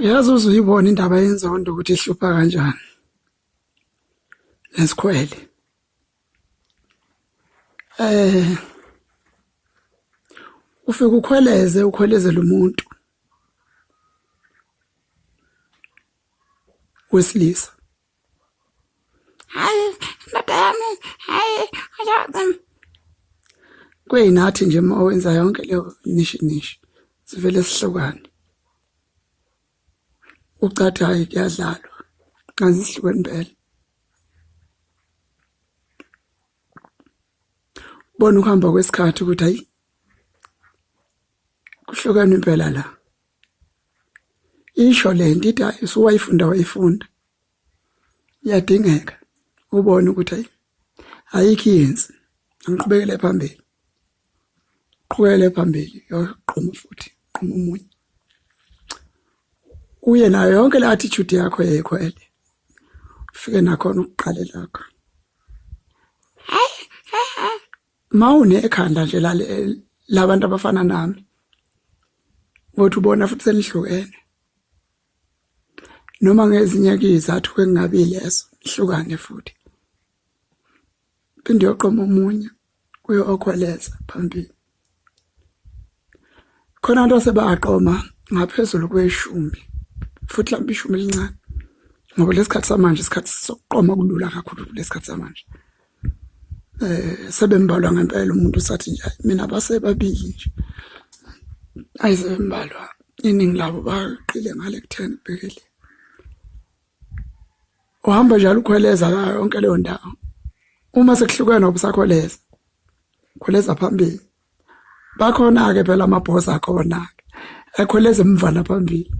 Uyazi uze uyibone indaba yenzondo ukuthi ihlupha kanjani nesikhwele. Eh ufike ukhweleze ukhwelezele umuntu wesilisa. Hayi ndoda yami, hayi kuyinathi nje uma wenza yonke leyo nishi nishi sivele sihlukane. Ucathi hhayi kuyadlalwa kanti sihlukene impela. Bona ukuhamba kwesikhathi ukuthi hayi kuhlukene impela la. Isho le nto ithi hhayi usuwayifunda wayifunda. Iyadingeka ubone ukuthi hayi ayikho iyensi angiqhubekele phambili. Qhubekele phambili yoqhuma futhi qhuma omunye. Uye nayo yonke le attitude yakho yeyikhwele. Ufike nakhona ukuqale lakho. Mawunekhanda nje lale labantu abafana nami. Ngothi ubona futhi senihlukene. Noma ngezinye ke izathu kungabi leso, nihlukane futhi. Phinde uyoqoma omunye uye okhweleza phambili. Khona abantu asebaqoma ngaphezulu kweshumi futhi mhlawumbe ishumi elincane ngoba lesikhathi samanje isikhathi sokuqoma kulula kakhulu kulesikhathi samanje. Eh sebembalwa ngempela umuntu usathi nje mina basebabili nje. Ayi sebembalwa iningi labo baqile ngale kutheni kubhekele. Uhamba njalo ukhweleza la yonke leyo ndawo. Uma sekuhlukene ubusakhweleza. Khweleza phambili. Bakhona-ke phela amabhosi akhona-ke ekhweleza emva naphambili.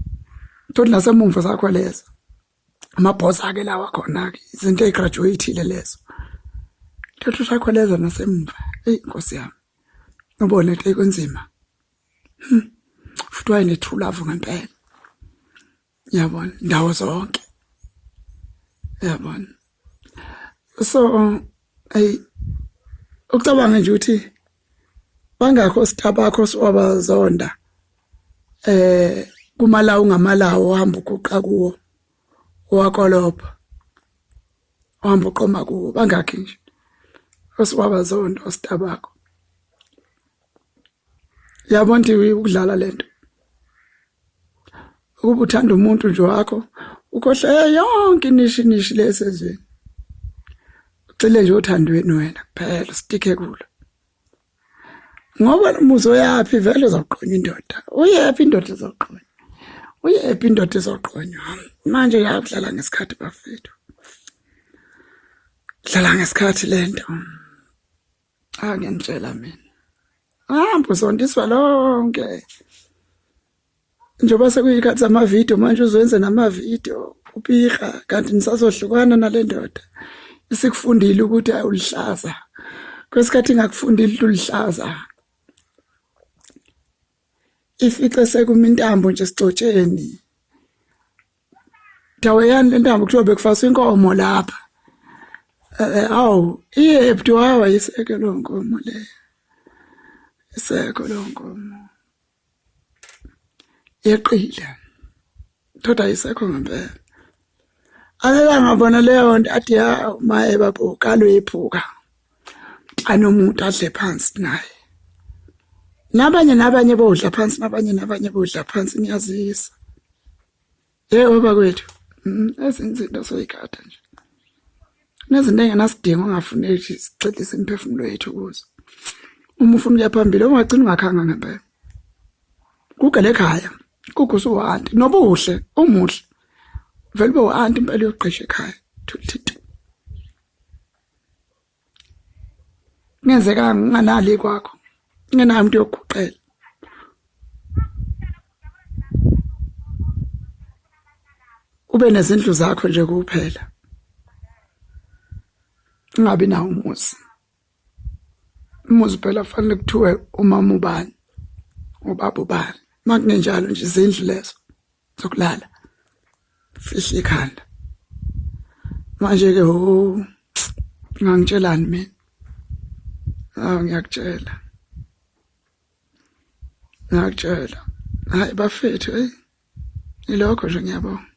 Futhi nasemumva usakhweleza. Amabhosa-ke lawa khona-ke izinto ey'graduate-ile lezo. Thothi usakhweleza nasemva. Eyi Nkosi yami. Ubone ukuthi kunzima. Hmm. Futhi wayene-true love ngempela. Yabona ndawo zonke. Yabona. So hey ucabanga nje ukuthi bangakho sitabakho siwabazonda eh kumalawu ngamalawu ohamba uguqa kuwo owakolobha ohamba uqoma kuwo bangakhi nje osiwabazonda ositabakho yabona ukuthi ukudlala lento ukuba uthanda umuntu nje wakho ukhohle yonke inishi nishi lesezweni ugxile nje othandweni wena kuphela usitike kulo ngoba lo muzi oyaphi vele uzoqonywa indoda uyephi indoda izoqonywa uyephi indoda izoqonywa manje yakudlala ngesikhathi bafethu dlala ngesikhathi lento Ah ngiyanitshela mina. Hamba uzondiswa lonke. Njengoba sekuyikhathi zamavidiyo manje uzoyenza namavidiyo upiha kanti nisazohlukana nale ndoda. Isikufundile ukuthi awulihlaza. Kwesikhathi ingakufundile ukuthi ulihlaza. Ifice sekumi intambo nje sigcotsheni. Daweyani le ntambo kuthiwa bekufaswa inkomo lapha. Eh, awu iyephi hawa iseke loo nkomo leyo. Isekho loo nkomo. Yeqile. Thoda ayisekho ngempela. Ake ngabona leyo nto athi ya maye babo kalo yephuka. Mntana omuntu adle phansi naye. Nabanye nabanye bodla phansi nabanye nabanye bodla phansi ngiyazisa. Yebo bakwethu. Ezinye izinto soyigada nje. Kunezinto engenasidingo ongafuneki ukuthi sigxilise imiphefumulo yethu kuzo. Uma ufuna ukuya phambili ungagcina ungakhanga ngempela. Gugela ekhaya, gugu usuwu-anti nobuhle umuhle. Vele ube u-anti impela uyogqisha ekhaya. Thulithu. Kungenzeka nginganali kwakho. Ngingenayo umuntu yokuguqela. Ube nezindlu zakho nje kuphela. Ungabi nawo umuzi. Umuzi phela kufanele kuthiwe umama ubani, ubaba ubani. Uma kungenjalo nje izindlu lezo zokulala. Fihle ikhanda. Manje ke ho ngangitshelani mina? Hawu ngiyakutshela. Ngiyakutshela. Hayi bafethu hey. Ilokho nje, ngiyabonga.